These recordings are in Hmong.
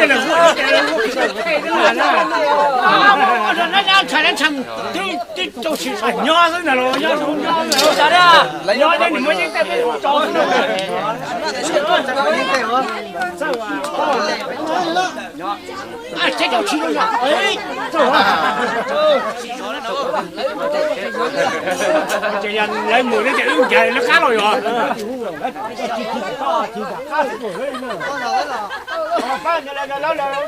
Ces yog lawv mus no ces wb ncav lawv qab los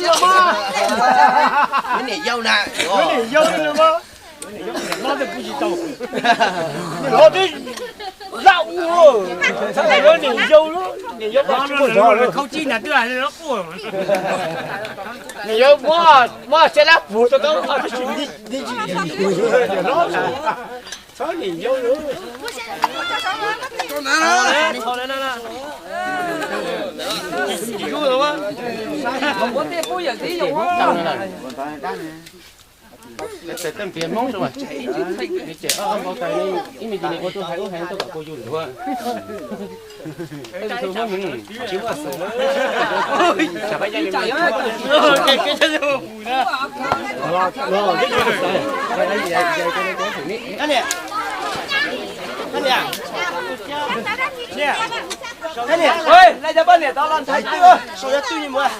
yog. Yuav niam yau na, yuav niam yau na mas. Niam hlob twb zaj ua, yuav niam yau, niam yau tsis muaj zog lawm. Niam yau muab, muab xyab lab puag rau tau, tsis di, di tsis di. Txhob niam yau lawm. Tes tej npias Hmoob rau, ces ib me ntsis nws ua tus hais ub hais tuaj kom kuv yus ntuav. Lawv cov poj niam tau los ntxhais twb sau yog twj mus.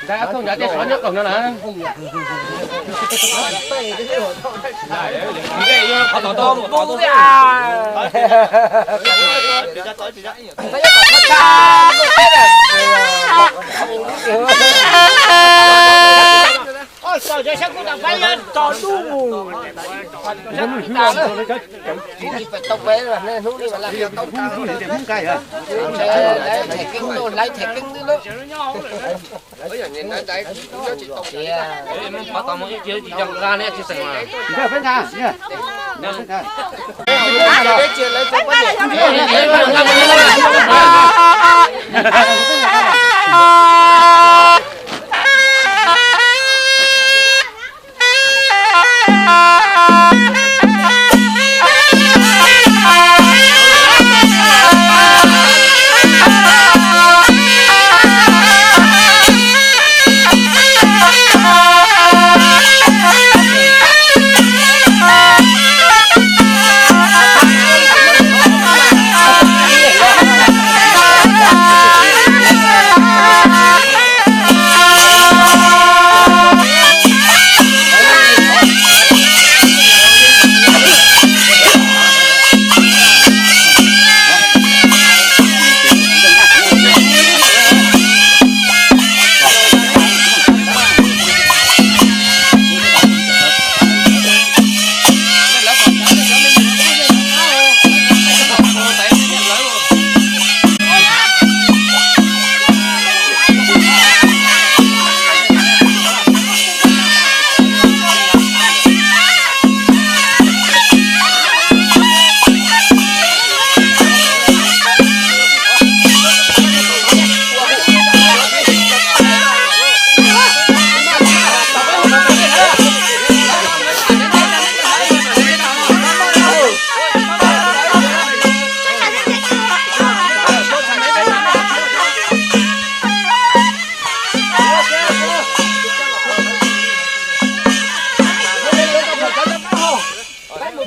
Ntawd ob thooj nrad tej xov nyob qaum no na. Qhov tom tau mus tau tiag.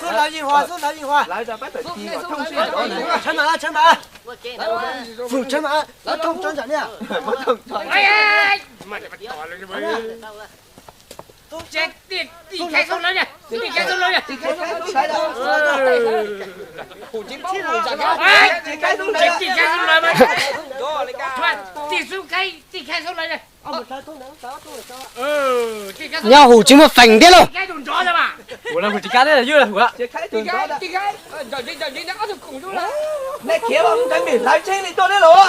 Xub hlawv Yeej Huas, xub hlawv Yeej Huas. Tshawb mam, tshawb mam. Tshawb mam, tshawb mam. Tshawb mam, tshawb mam. Nyob hauv tsis muaj feem thiab lauj.